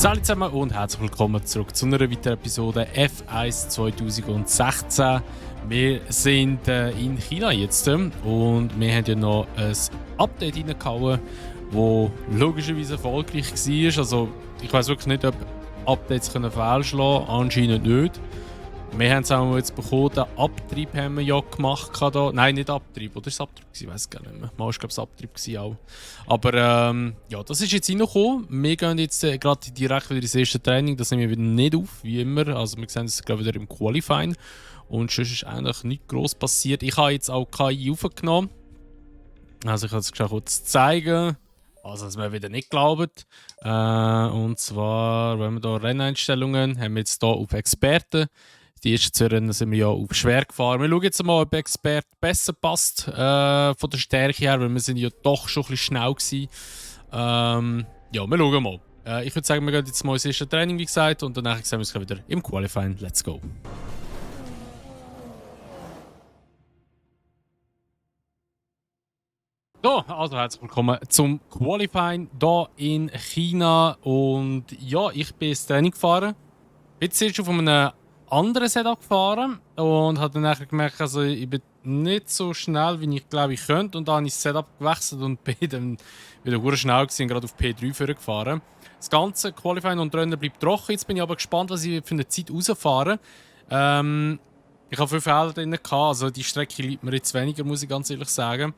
Hallo zusammen und herzlich willkommen zurück zu einer weiteren Episode F1 2016. Wir sind in China jetzt und wir haben ja noch ein Update reingehauen, das logischerweise erfolgreich war. Also ich weiß wirklich nicht, ob Updates fehlschlagen können, anscheinend nicht. Wir haben es auch jetzt bekommen, den Abtrieb haben wir ja gemacht. Da. Nein, nicht Abtrieb, oder war es Abtrieb? Ich weiß gar nicht mehr. Mal war es, glaube ich, Abtrieb auch. Aber ja, das ist jetzt reingekommen. Wir gehen jetzt gerade direkt wieder ins erste Training. Das nehmen wir wieder nicht auf, wie immer. Also wir sehen es gerade wieder im Qualifying. Und sonst ist eigentlich nichts gross passiert. Ich habe jetzt auch KI aufgenommen. Also ich kann es kurz zeigen. Also, dass wir wieder nicht glauben. Und zwar, wenn wir hier Renneinstellungen haben wir jetzt hier auf Experten. Die ersten 2 Rennen sind wir ja auf schwer gefahren. Wir schauen jetzt mal, ob Expert besser passt von der Stärke her, weil wir sind ja doch schon ein bisschen schnell gewesen. Ja, wir schauen mal. Ich würde sagen, wir gehen jetzt mal ins erste Training, wie gesagt, und danach sehen wir uns wieder im Qualifying. Let's go! So, also herzlich willkommen zum Qualifying hier in China. Und ja, ich bin ins Training gefahren. Jetzt ist auf einem anderen Setup gefahren und habe dann nachher gemerkt, also ich bin nicht so schnell, wie ich glaube ich könnte. Und dann habe ich das Setup gewechselt und bin dann wieder sehr schnell gewesen, gerade auf P3 vorgefahren. Das ganze Qualifying und Rennen bleibt trocken. Jetzt bin ich aber gespannt, was ich für eine Zeit rausfahre. Ich habe viele Fehler drin gehabt, also die Strecke liegt mir jetzt weniger, muss ich ganz ehrlich sagen.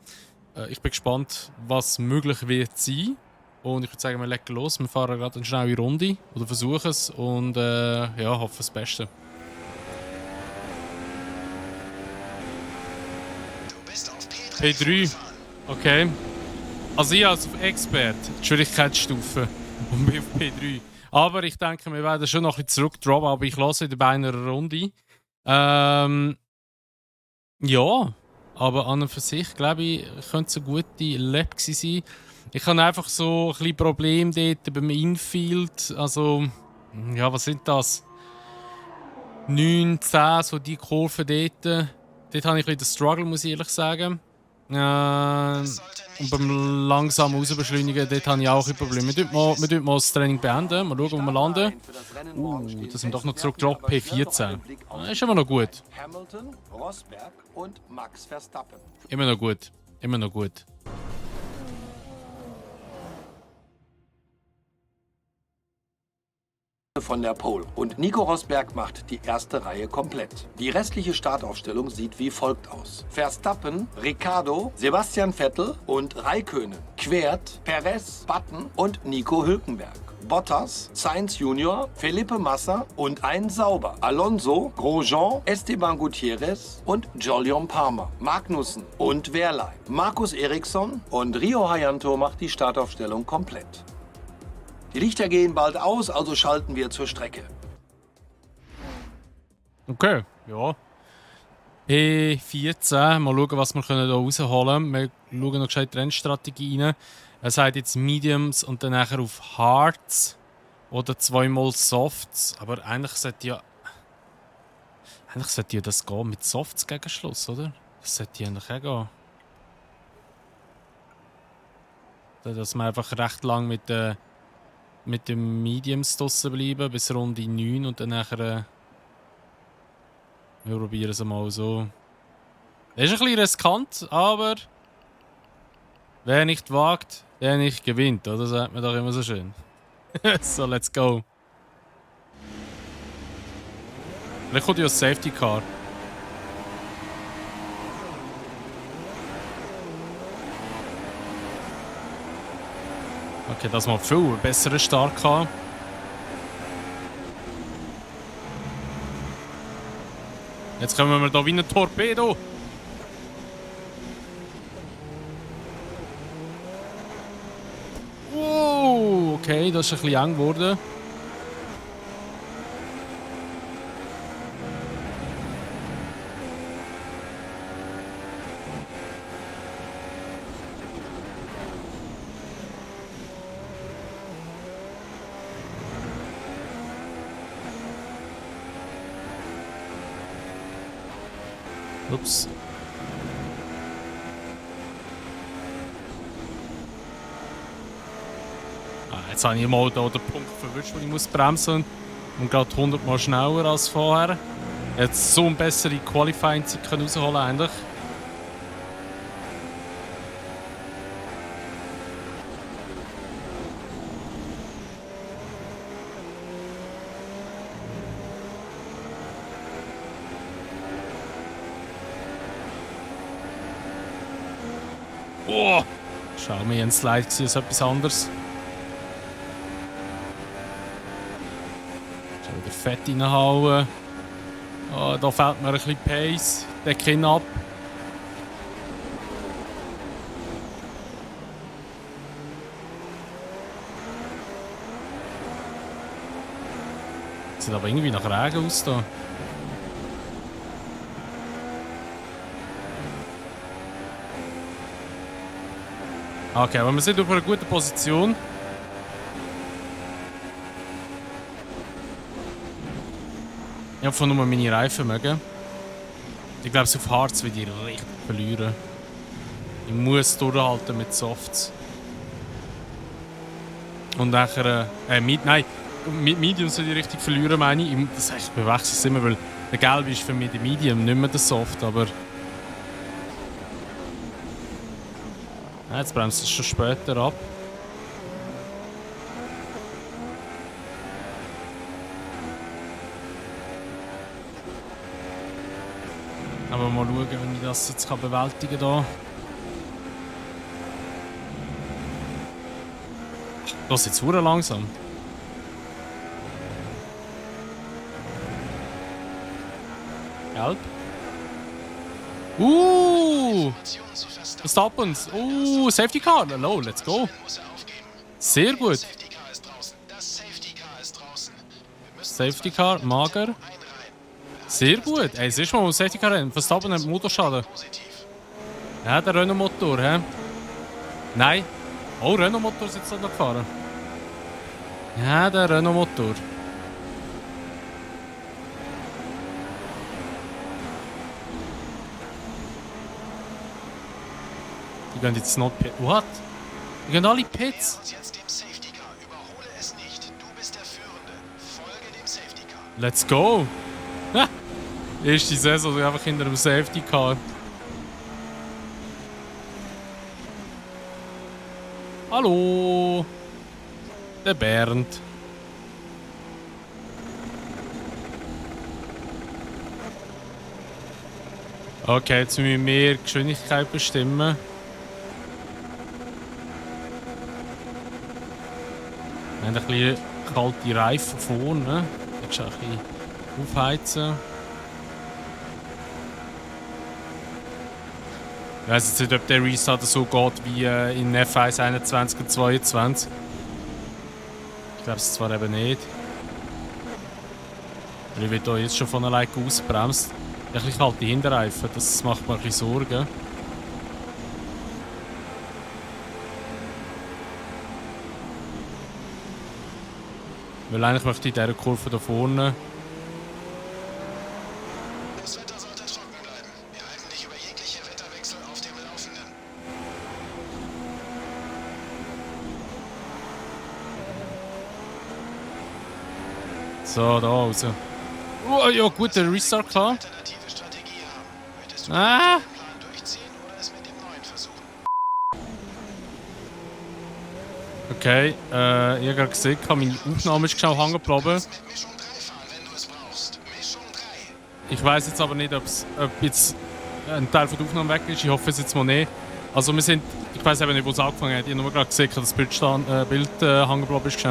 Ich bin gespannt, was möglich wird sein. Und ich würde sagen, wir legen los. Wir fahren gerade eine schnelle Runde oder versuchen es und ja, hoffen das Beste. P3. Okay. Also ich als Expert, die Schwierigkeitsstufe und bin auf P3. Aber ich denke, wir werden schon noch ein bisschen zurückdroppen, aber ich lasse wieder bei einer Runde. Ja, aber an und für sich, glaube ich, könnte es eine gute Lap sein. Ich habe einfach so ein bisschen Probleme dort beim Infield. Also, ja, was sind das? 9, 10, so die Kurve dort. Dort habe ich ein bisschen den Struggle, muss ich ehrlich sagen. Und beim langsamen Rausbeschleunigen, dort habe ich auch ein Problem. Wir tun mal das Training beenden. Mal schauen, wo wir landen. Das sind doch noch zurückgedroppt. P14. Ist immer noch gut. Hamilton, Rosberg und Max Verstappen. Immer noch gut. Immer noch gut. Von der Pole. Und Nico Rosberg macht die erste Reihe komplett. Die restliche Startaufstellung sieht wie folgt aus. Verstappen, Ricciardo, Sebastian Vettel und Räikkönen. Quert, Perez, Button und Nico Hülkenberg. Bottas, Sainz Junior, Felipe Massa und ein Sauber. Alonso, Grosjean, Esteban Gutierrez und Jolyon Palmer. Magnussen und Wehrlein. Markus Eriksson und Rio Hayanto macht die Startaufstellung komplett. Die Lichter gehen bald aus, also schalten wir zur Strecke. Okay, ja. E14, mal schauen, was wir hier rausholen können. Wir schauen noch gescheit die Rennstrategie rein. Er sagt jetzt Mediums und dann nachher auf Hards oder 2-mal Softs. Aber eigentlich sollte ja das gehen mit Softs gegen Schluss, oder? Das sollte ja eigentlich auch gehen. Dass wir einfach recht lang mit den Mediums draussen bleiben, bis Runde 9 und dann nachher wir probieren es mal so. Das ist ein bisschen riskant, aber wer nicht wagt, der nicht gewinnt, oder? Sagt man doch immer so schön. So, let's go. Vielleicht kommt ja das Safety Car. Okay, das mal viel besseren Start gehabt. Jetzt kommen wir da wie ein Torpedo. Oh, okay, das ist ein bisschen eng geworden. Ups. Jetzt habe ich mal da den Punkt verwischt, wo ich muss bremsen und gerade 100 Mal schneller als vorher. Jetzt so eine bessere Qualifying-Zeit rausholen eigentlich. Oh! Schau mir, ein Slide war als etwas anderes. Schau wieder Fett reinhauen. Oh, da fällt mir ein bisschen Pace. Der Kinn ab. Sieht aber irgendwie nach Regen aus da. Okay, aber wir sind auf einer guten Position. Ich habe von nur meine Reifen mögen. Ich glaube, auf Harz will ich richtig verlieren. Ich muss durchhalten mit Softs. Und nachher, mit Mediums will ich richtig verlieren, meine ich. Das heißt, ich bewechsel es immer, weil der Gelb ist für mich der Medium, nicht mehr der Soft, aber... Ja, jetzt bremst es schon später ab. Aber mal schauen, wenn ich das jetzt bewältigen kann. Das ist jetzt sehr langsam. Gelb. Verstappen. Safety Car. Hello, let's go. Sehr gut. Safety Car, mager. Sehr gut. Ey, siehst du mal, Safety Car rennen. Verstappen hat Motorschaden. Ja, der Renault-Motor, hä? Nein. Oh, Renault-Motor ist jetzt noch gefahren. Ja, der Renault-Motor. Die gehen jetzt not Pit. What? Die gehen alle Pits. Let's go. Ha! Erste Saison, die einfach hinter dem Safety Car. Hallo. Der Bernd. Okay, jetzt müssen wir mehr Geschwindigkeit bestimmen. Wir haben ein bisschen kalte Reifen vorne. Jetzt ein bisschen aufheizen. Ich weiss jetzt nicht, ob der Restart so geht wie in F1 21 und 22. Ich glaube es zwar eben nicht. Weil ich wird hier jetzt schon von alleine ausbremst. Ein bisschen kalte Hinterreifen, das macht mir ein bisschen Sorgen. Weil eigentlich möchte ich in dieser Kurve da vorne. Das Wetter sollte trocken bleiben. Wir halten dich über jegliche Wetterwechsel auf dem Laufenden. So, da raus. Oh, ja gut, der Restart klar. Alternative Strategie haben. Möchtest du den Ah! Plan durchziehen oder es mit dem neuen versuchen? Okay, ich habe gerade gesehen, meine Aufnahme ist genau hängen geblieben. Mit Mischung 3 fahren, wenn du es brauchst. Mischung 3. Ich weiss jetzt aber nicht, ob jetzt ein Teil von der Aufnahme weg ist. Ich hoffe es jetzt mal nicht. Also wir sind, ich weiss eben nicht, wo es angefangen hat. Ich habe nur gerade gesehen, dass das Bild hängen geblieben ist.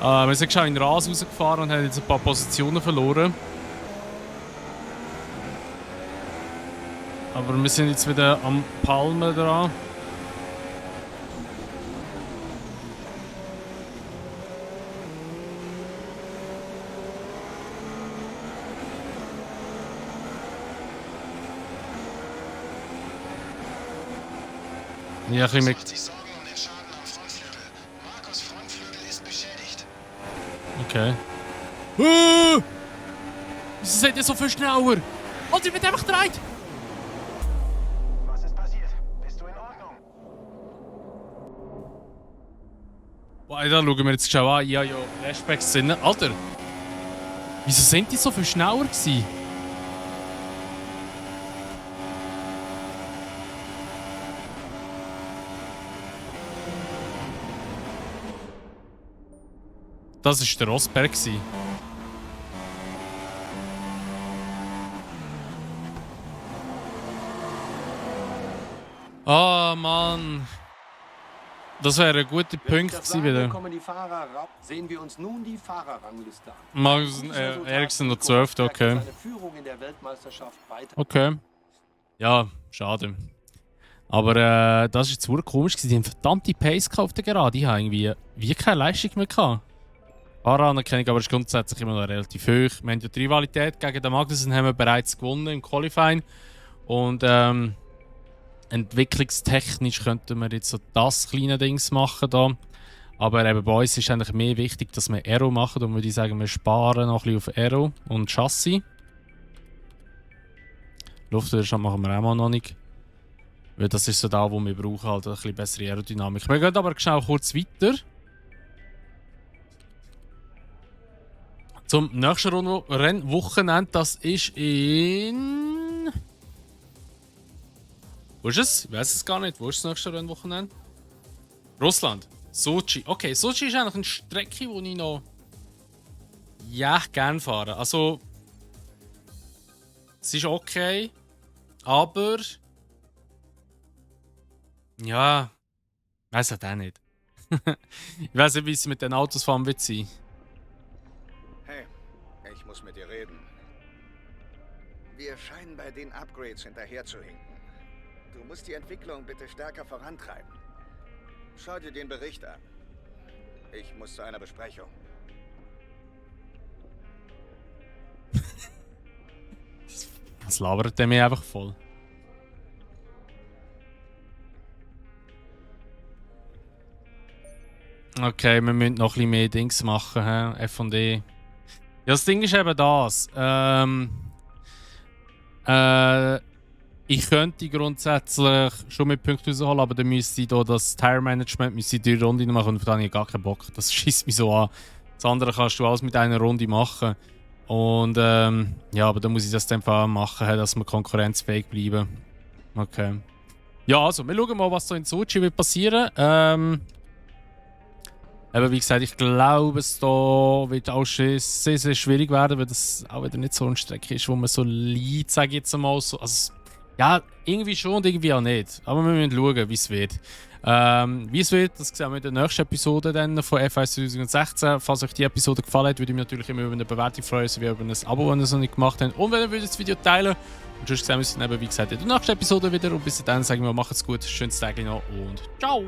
Wir sind schon in den Ras rausgefahren und haben jetzt ein paar Positionen verloren. Aber wir sind jetzt wieder am Palmen dran. Ja, ein bisschen mit. Macht sich Sorgen um den Schaden am Frontflügel. Markus' Frontflügel ist beschädigt. Okay. Wieso seid ihr so viel schneller? Alter, ihr wird einfach gedreht! Was ist passiert? Bist du in Ordnung? Boah, da schauen wir jetzt schon an. Ja, Flashbacks drin. Alter! Wieso sind die so viel schneller gewesen? Das war der Rosberg. Ah, Mann. Das wäre ein guter Punkt gewesen wieder. Kommen die Fahrer raus. Sehen wir uns nun die Fahrerrangliste an. Magnussen, Ericsson noch 12, okay. Seine Führung in der Weltmeisterschaft weiter. Okay. Ja, schade. Aber das ist jetzt wirklich komisch gewesen. Die haben verdammte Pace auf der Gerade. Die haben irgendwie wie keine Leistung mehr gehabt. Fahranerkennung, aber ist grundsätzlich immer noch relativ hoch. Wir haben ja die Rivalität gegen den Magnussen haben wir bereits gewonnen im Qualifying. Und entwicklungstechnisch könnten wir jetzt so das kleine Dings machen da. Aber eben bei uns ist eigentlich mehr wichtig, dass wir Aero machen. Und würde ich sagen, wir sparen noch ein bisschen auf Aero und Chassis. Luftwiderstand machen wir auch mal noch nicht. Weil das ist so da, wo wir brauchen, halt ein bisschen bessere Aerodynamik. Wir gehen aber schnell kurz weiter. Zum nächsten Rennwochenende, das ist in... Wo ist es? Ich weiß es gar nicht. Wo ist das nächste Rennwochenende? Russland. Sochi. Okay, Sochi ist eigentlich eine Strecke, die ich noch... Ja, gerne fahre. Also... Es ist okay. Aber... Ja... Ich weiß halt auch nicht. Ich weiß nicht, wie es mit den Autos fahren wird sein. Hey, ich muss mit dir reden. Wir scheinen bei den Upgrades hinterher zu hinken. Du musst die Entwicklung bitte stärker vorantreiben. Schau dir den Bericht an. Ich muss zu einer Besprechung. Das labert der mir einfach voll. Okay, wir müssen noch ein bisschen mehr Dings machen, F&E. Ja, das Ding ist eben das. Ich könnte grundsätzlich schon mit Punkten rausholen, aber dann müsste ich hier das Tire-Management 3 Runden machen und dann habe ich gar keinen Bock. Das schießt mich so an. Das andere kannst du alles mit einer Runde machen. Und ja, aber dann muss ich das dann einfach machen, dass wir konkurrenzfähig bleiben. Okay. Ja, also, wir schauen mal, was so in Sochi wird passieren. Aber wie gesagt, ich glaube, es da wird auch sehr, sehr schwierig werden, weil das auch wieder nicht so eine Strecke ist, wo man so liegt, sage ich jetzt mal. So, also, ja, irgendwie schon und irgendwie auch nicht. Aber wir müssen schauen, wie es wird. Wie es wird, das sehen wir in der nächsten Episode dann von F1 2016. Falls euch die Episode gefallen hat, würde ich mich natürlich immer über eine Bewertung freuen, sowie über ein Abo, wenn ihr es noch nicht gemacht habt. Und wenn ihr das Video teilen und sonst sehen wir uns dann eben, wie gesagt, in der nächsten Episode wieder. Und bis dann sagen wir, macht's gut, schönes Tag noch und ciao!